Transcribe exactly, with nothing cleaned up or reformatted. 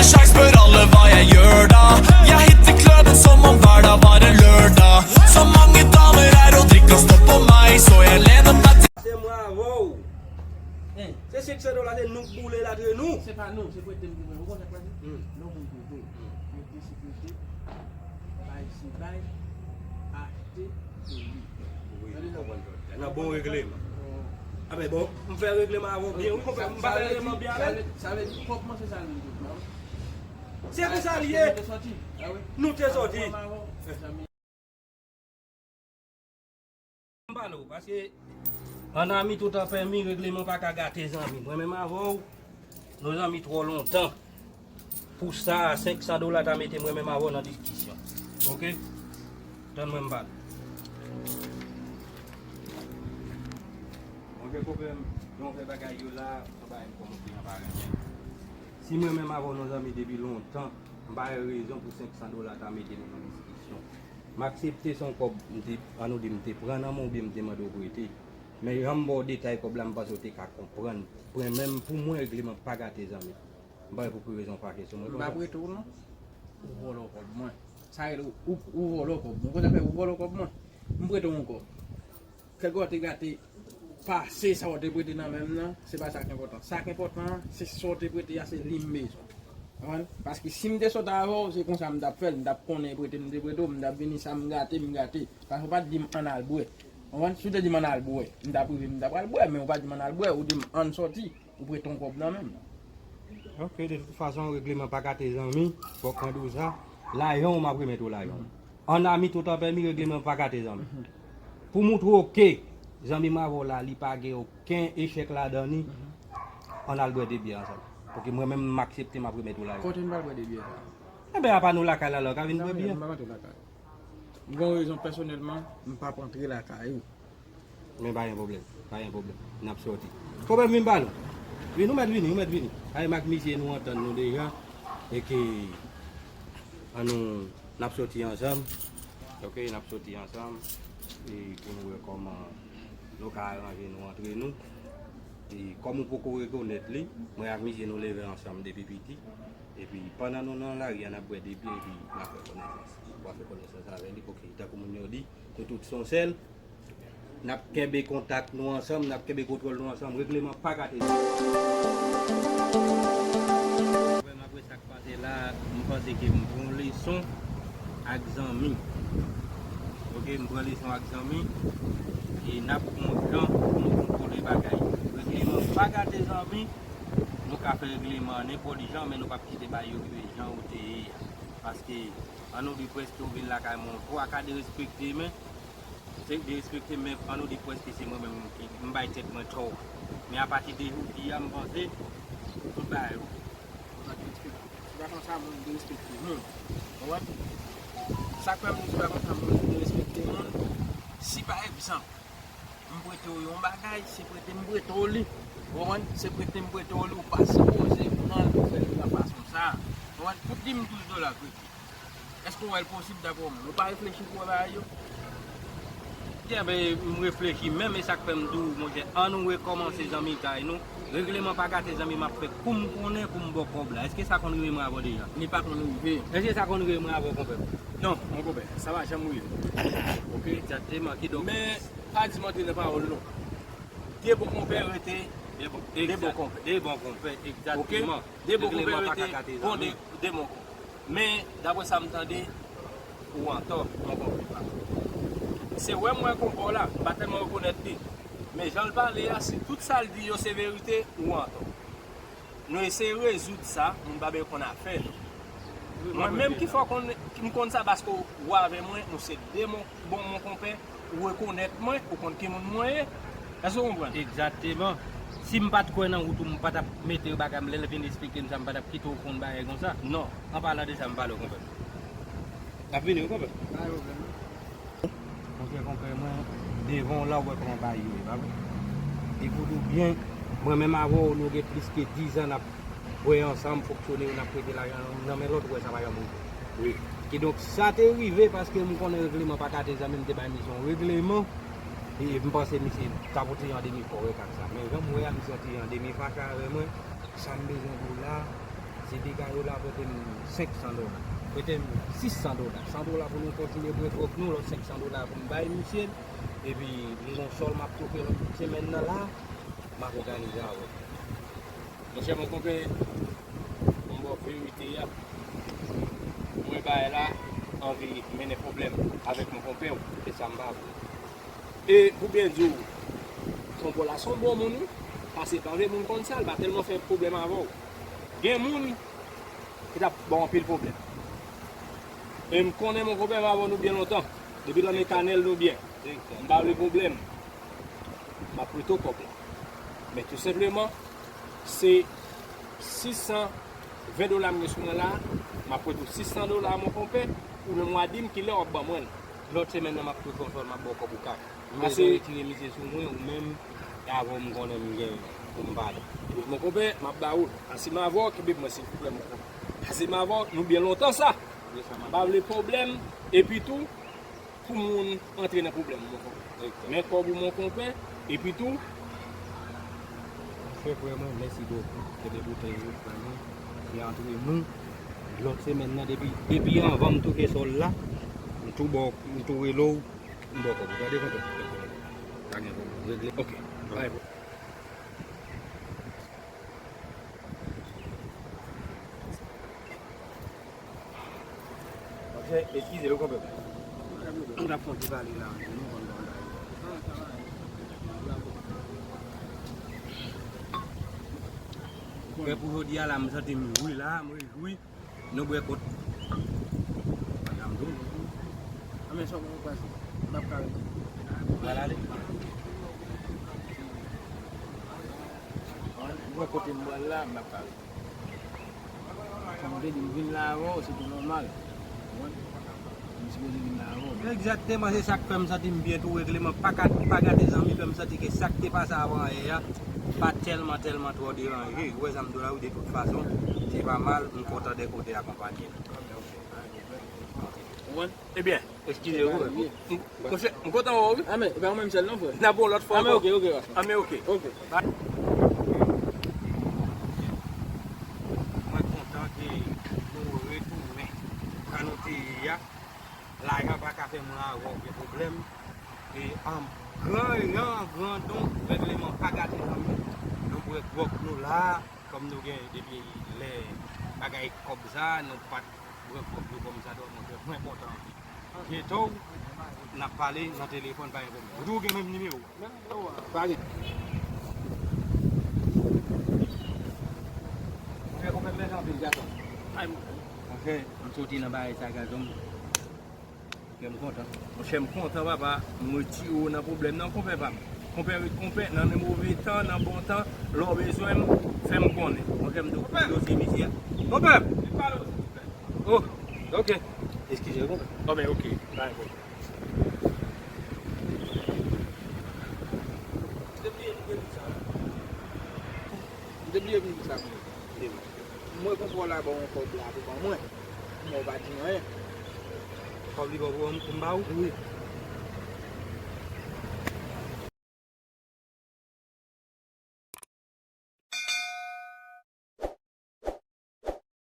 Sjangs bør alle være gjør da. Jeg hitter kløden som om verden var en lørdag. Så mange damer er og drikker, stopp på meg, så jeg lener meg til. Se mwen avè w. Se senk san dola, se nou k boule l antre nou. Se pa nou, se prete m ki prete. Ou konn sa k pase? Hmm. Lè yon moun prete, yo te sipoze bay sou bay, achte pou li. Wi, m konprann sa w di a. Nan bon regleman. Anben, bon, m fè regleman avè w byen, wi, konpè, m pa fè regleman byen avè l. Sa vle di, kòb mwen se sa l vin kout. Se konsa l ye. Nou te sòti. M pale w, paske en ami tout en permis, regleman pa ka gate zanmi. Mwen menm avè w, nou zanmi twò lontan. Pou sa, senk san dola ta mete mwen menm avè w nan diskisyon. Oke? Tann mwen m pale. Mwen gen pwoblèm, jan w fè bagay yo la, yon bagay m kòmanse an pa renmen. Si mwen menm avè w nou zanmi depi lontan, m pa wè rezon pou senk san dola ta mete nou nan diskisyon. M aksepte se yon kòb, m te, an nou di m te pran nan men w oubyen m te mande w prete. Men jan m ba w detay kòb la, m panse w te ka konprann. Mwen menm, pou mwen, regleman pa gate zanmi. M pa wè pou ki rezon w fache sou mwen konsa. M pa prete w non. Ou vòlò kòb mwen. Sa rele ou, ou, ou vòlò kòb mwen. Ou konn sa fè ou vòlò kòb mwen? M prete w yon kòb. Kèlkè w te gate pase sa w te prete nan men m nan, se pa sa k enpòtan. Sa k enpòtan an, se sa w te prete a, se li m bezwen. Konprann? Paske si m te sot avè w, se konsa m t ap fè l, m t ap konnen prete m te prete w, m t ap vini sa m gate, m gate. Paske w pa t di m ann al bwè. Konprann? Si w te di m ann al bwè, m t ap rive, m t ap al bwè, men w pa t di m ann al bwè, ou di m ann sòti. Ou prete yon kòb nan men m. Ok, de tout fason, regleman pa gate zanmi, fòk mwen di w sa. Lajan w, m ap remèt ou lajan w. An ami tout an pèmi, regleman pa gate zanmi. Pou moutre w ke zanmi m avè w la, li pa gen okenn echèk ladan li, ann al bwè de byè ansanm. Paske mwen menm, m aksepte, m ap remèt ou lajan w. Kote n pral bwè de byè sa? Enben, apa nou lakay la, la, w ka vin bwè byè. M pa rantre lakay. M gen yon rezon pèsonèlman, m p ap antre lakay ou. Men pa gen pwoblèm, pa gen pwoblèm. N ap sòti. Konpè m vin ba nou. Vin, ou mèt vini, ou mèt vini. Ay, m ak misye nou antann nou deja. E ke, an nou, n ap sòti ansanm. Ok, n ap sòti ansanm. E pou nou wè kòman nou ka aranje nou antre nou. E kòm ou poko rekonèt li, mwen ak misye nou leve ansanm depi piti. Epi pandan nou nan lari a, n ap bwè de byè epi n ap fè konesans. W ap fè konesans avè li, ok, tankou moun yo di, nou tout se yon sèl. N ap kenbe kontak nou ansanm, n ap kenbe kontwòl nou ansanm, regleman pa gate. Apre sa k pase la, m panse ke m pran yon leson ak zanmi. Ok, m pran leson ak zanmi. E n ap pran yon jan pou nou kontwole bagay. Regleman pa gate zanmi. Nou ka fè regleman nenpòt jan, men nou p ap kite bagay yo rive jan yo te ye a. Paske, an nou di prèske ou vin lakay mwen yon twa ka derespekte, men, se derespekte, men an nou di prèske se mwen menm ki m bay tèt mwen tò. Men apati de jodi a, m panse, tout bagay ok. Ou pa derespekte. Se pa konsa moun derespekte moun. Konprann? Sa k fè m di se pa konsa moun derespekte moun, si pa egzanp, m prete w yon bagay, se prete m prete w li. Ou konprann? Se prete m prete w li, ou pa sipoze pran l pou fè l nan fason sa a. Ou konprann? Ou di m douz dola prete. Èske w wè l posib daprè w menm? Ou pa reflechi pou wè bagay yo? Byen, ben, m reflechi, men, men sa k fè m di w, monchè, an nou rekòmanse zanmitay nou. Regleman pa gate zanmi, m ap fè kou m konnen pou m ba w kòb la. Èske sa konn rive mwen avè w deja? Li pa konn rive. Èske sa konn rive mwen avè w, konpè? Non, mon konpè, sa pa janm rive. Ok? Egzakteman, kidonk. Men, pa di m antre nan pawòl non. De bon konpè rete de bon konpè. De bon konpè, egzakteman. Ok? De bon konpè rete bon de, de bon konpè. Men, daprè sa m tande, ou antò, mon konpè. Se wè m wè konpè w la, m pa tèlman rekonèt li. Men jan l pale a, si tout sa l di yo se verite, ou antò. Nou eseye rezoud sa, moun pa bezwen konn afè nou. Mwen menm ki fè w konn, m konn sa paske w avè mwen, nou se de mon, bon mon konpè, ou rekonèt mwen, ou konn ki moun mwen ye. Èske w konprann? Egzakteman. Si m pa t kwè nan wout ou, m pa t ap mete bagay m lè l vin esplike m sa, m pa t ap kite w konn bagay konsa. Non. An palan de sa, m pale w konpè. N ap vini wi konpè. Pa gen pwoblèm. Monchè konpè mwen, devan w la w wè kòman bagay yo ye, pa vre? E pou di w byen, mwen menm avè w, nou gen plis ke dizan n ap bwè ansanm, fonksyone, n ap prete lajan nan men lòt, ou wè sa pa janm rive. Wi. Kidonk, sa te rive paske m konnen regleman pa gate zanmi, m te bay misye yon regleman, e m panse misye ta pote yon demi kòrèk ak sa. Men jan m wè a, misye yon ti jan demi fache avè mwen, sa m bezwen di w la, Dega yo la prete m senk san dola. Prete m sis san dola. San dola pou nou kontinye bwè gwòg nou, lòt senk san dola pou m bay misye. Epi m gon sòl m ap touche lòt semèn nan la, m ap òganize avè w. Monchè, mon konpè, m ba w verite a. Mwen bagay la anvi mennen pwoblèm avèk mon konpè w, e sa m pa vle. E pou byen di w, Konpò la se yon bon moun, wi. Pase pa vle moun konn sa, l pa tèlman fè pwoblèm avè w. Gen moun ki t ap ba w anpil pwoblèm. E m konnen mon konpè m avè w nou byen lontan. Depi nan men kanèl nou byen. M pa vle pwoblèm. M ap prete w kòb la. Men tou senpleman, se sis san ven dola m gen sou mwen la, m ap prete w sis san dola, mon konpè, ou menm w a di m kilè w ap ban mwen l. Lòt semèn nan, m ap tou fè yon sòl, m ap ba w kòb ou ka. Ou bezwen retire misye sou mwen, ou menm, e avè w m konnen m gen pou m pale. Epi, mon konpè, m ap ba ou l. Ansi m avè w, kenbe mwen, silvouplè, mon konpè. Ansi m avè w, nou byen lontan sa. M pa vle pwoblèm, epi tou, pou moun antre nan pwoblèm, mon konpè. Men kòb ou, mon konpè, epi tou, Monchè, frè mwen, mèsi bokou. Kenbe boutèy yo, frè mwen. Se antre nou. Lòt semèn nan, depi, depi anvan m touche sòl la, m tou ba w, m tou rele w, m ba w kòb ou. Gade konpè. Pa gen pwoblèm. Regle. Ok. Bay. Monchè, eskize, wi, konpè. M t ap fè yon ti pale la, nou konn bagay. Prè pou jodi a la, m santi m jwi la, m rejwi. Nou bwè kout. Pandan m dou. Anben, sa w pral pase? M ap kare. Ou pral ale? Mwen kote m pral la, m ap kare. Sa m te di, m vin la avè w, se te nòmal. Ou konprann? M sipoze vin la avè w. Egzakteman, se sa k fè m santi m byen tou regle. Mwen pa ka, pa gate zanmi, fè m santi ke sa k te pase avan yè a pa tèlman, tèlman twò deranje. Ou wè sa m di w la, wi, de tout fason, se pa mal, m kontan de kote akonpanye l. Ou konprann? Ebyen, eskize, wi. M, m, monchè, m kontan wè w, wi. Anben, e pa ou menm sèl non, frè. N ap wè w lòt fwa ankò. Anben, ok, ok, ok. Anben, ok. Ok. Mwen kontan ke nou retounen jan nou te ye a. Lajan pa ka fè mwen avè w gen pwoblèm. E an gran, an gran don, règleman pa gate zanmi. Nou bwè gwòg nou la, kòm nou gen depi lè bagay kòb sa, nou pa t bwè gwòg nou kòm sa, donk, monchè, mwen kontan anpil. Biyento, n ap pale nan telefòn, pa gen pwoblèm. Ou di w gen menm nimewo? Pa gen. Monchè, konpè m mèsi anpil, gason. Ay, monchè, m soti nan bagay sa, gason. Monchè, m kontan. Monchè, m kontan, papa. M retire w nan pwoblèm nan, konpè pa m. Konpè ret konpè, nan move tan, nan bon tan, lè w bezwen m, fè m konnen. Monchè, m dwe dosye misye a. Konpè! Oh, ok. Eskize, konpè. Oh, men ok. Pa gen pwoblèm. M te bliye m te di sa. M te bliye m di sa, mwen. Mwen konpò la ba w yon kòb la pou ban mwen. Mwen w pa di anyen. Kòb li ba w pou m ba w? Wi.